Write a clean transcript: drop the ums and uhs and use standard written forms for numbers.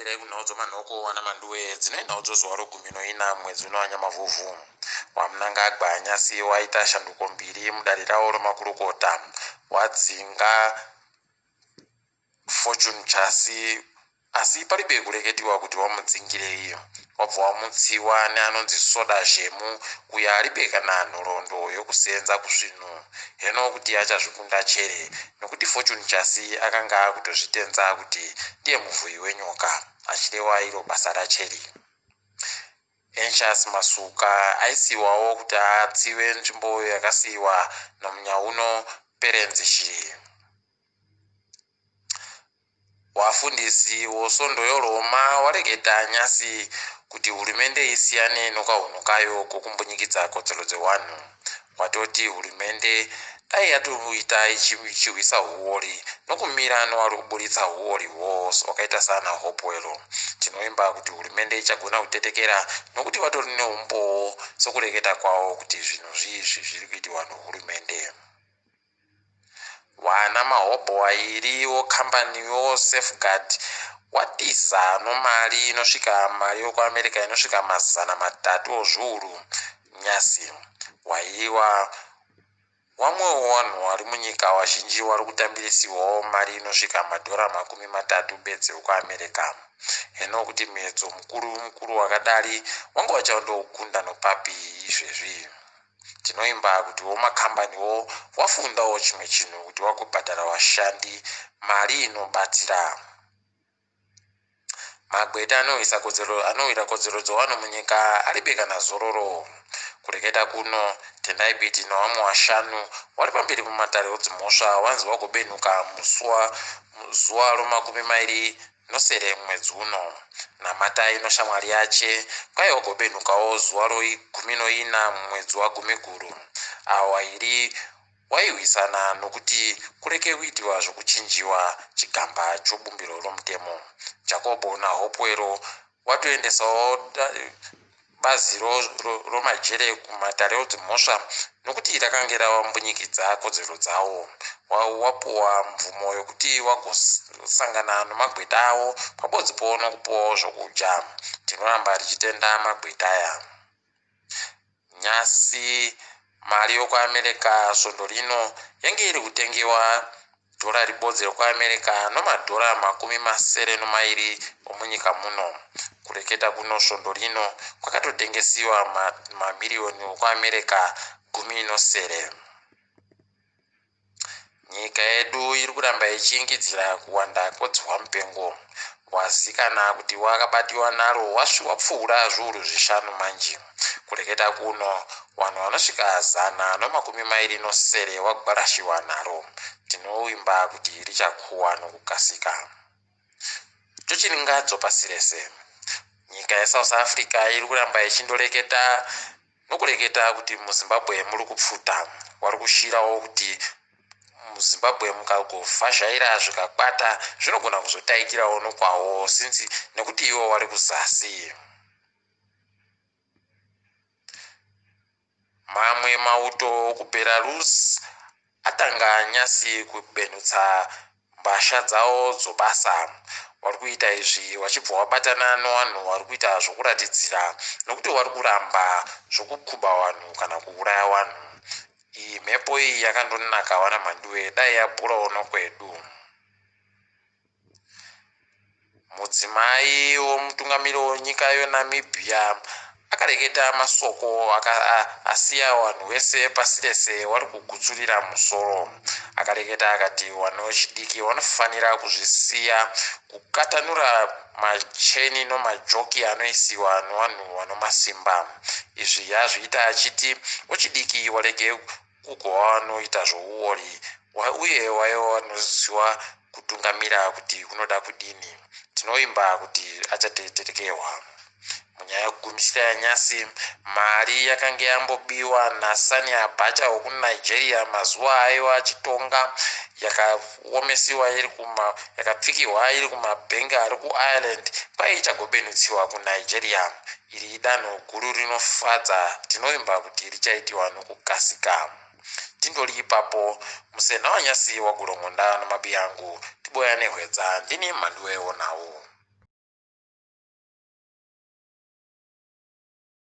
Tinokugamuchirai kunhau dzomanhoko wana Manduwe dzine nhau dzozuva rogumi noina mwedzi uno waNyamavhuvhu. WaMnangagwa nyasi waita shanduko mbiri mudare ravo romakurukota. Wadzinga Fortune Chasi asi paribe kureketiwa kuti wamudzingirei. Wabva wamutsiwa neanonzi Soda Zhemu uyo aribe kana nhoroondo yokusenza kusvinu. Heno kuti achazvikunda chere nokuti Fortune Chasi akanga akutozvitenza kuti ndiye muvhuyi wenyoka achirewa iro basa raCheri. Anxious Masuka aisiiwawo kuti atsive nzvimbo yakasiiwa naMunyauno Perenzi Shiri. Wafundisi wosondo yoRoma wareketa nyasi kuti hurumende isiyane nokahunhu kayo kokumbunyikidza kodzero dzewanhu. Watoti hurumende dai yatoita ichirwisa huwori nokumira nowari kuburitsa huwori hwose wakaita saana Hopewell. Tinovimba kuti hurumende ichagona kutetekera nokuti vatori neumbowo sokureketa kwavo kuti zvinhu zviizvi zviri kuitiwa nohurumende. Wana mahobho wairi wokambani yoSafeguard watiza nomari inosvika mari yokuAmerica inosvika 300 ozviuru nyasi. Waiwa wamwewo wanhu wari munyika wazhinji wari kutambirisiwawo mari inosvika madhora 30 bedzi ekuAmerica. Heno kuti muedzo mukuru mukuru wakadari wanga wachandoukunda nopapi izvezvi. Tinoimba kuti womakambaniwo wafundawo chimwe chinhu kuti wagobhadhara washandi mari inobatsira. Magweta anowisa kodzero anowira kodzero dzevanhu munyika aribe kana zororo. Kureketa kuno, Tendai Biti nevamwe vashanu vari pamberi pematare edzimhosva vanzi vagobenuka musi zuva romakumi mairi nosere mwedzi uno. Namatai noshamwari yache kwai wagobenukawo zuva roigumi noina mwedzi waGumiguru. Awa wairi wairwisana nokuti kureke kuitiwa zvokuchinjiwa chigamba chobumbiro romutemo. Jakobo naHopewell watoendesawo bazi romajere kumatare edzimhosva nokuti rakange ravambunyikidza kodzero dzavo. Wapuwa mvumo yokuti wagosangana nomagweta avo pabodzipo nokupuwawo zvokudya. Tinoramba tichitenda magweta aya. Nyasi mari yokuAmerica svondo rino yange iri kutengewa dhora ribodzi rekuAmerica nomadhora 72 omunyika muno. Kureketa kuno svondo rino kwakatotengesiwa mamiriyoni okuAmerica 17. Nyika yedu iri kuramba ichiingidzira kuwanda kwedzihwamupengo. Wazikana kuti wakabatiwa naro wapfuura zviuru zvishanu manje. Kureketa kuno vanhu vanosvika 127 wagwarashiwa naro. Tinovimba kuti richakuwa nokukasika. Chochiringadzo pasi rese. Nyika yeSouth Africa iri kuramba ichindoreketa nokureketa kuti muZimbabwe muri kupfuta. Wari kushirawo kuti muZimbabwe mukagofazhaira zvikakwata zvinogona kuzotaikirawo nokwawo since nekuti ivo wari kuzasi. Mamwe mauto okuBelarus atanga nyasi kubenutsa mbasha dzawo dzobasa. Wari kuita izvi wachibva wabatana nowanhu wari kuita zvokuratidzira nokuti wari kuramba zvokukuba wanhu kana kuuraya wanhu. Iyi mhepo iyi yakandonaka wana Mhanduwe dai yabhurawo nokwedu. Mudzimai womutungamiri wenyika yeNamibia akareketa masoko asiya vanhu vese pasi rese vari kugutsurira musoro. Akareketa akati vanhu vechidiki vanofanira kuzvisiya kukatanura macheni nomajoki anoisiwa nevanhu vanomasimba. Izvi azviita achiti wechidiki warege kugova vanoita zvouori uye waiva vanoziva kutungamira kuti kunoda kudini. Tinovimba kuti achateterekerwa. Munyaya yekugumisira yanyasi, mari yakange yambobiwa naSani Abacha wekuNigeria mazuva aiva achitonga yakaomesiwa iri kuma yakapfikirwa iri kumabhengi ari kuIreland kwai ichagobenutsiwa kuNigeria. Iri idanho guru rinofadza, tinovimba kuti richaitiwa nokukasika. Tindori ipapo, Musenha wanyasi waGorongonda namabiyangu, tiboya nehwedza, ndini Mhanduwe wonawo.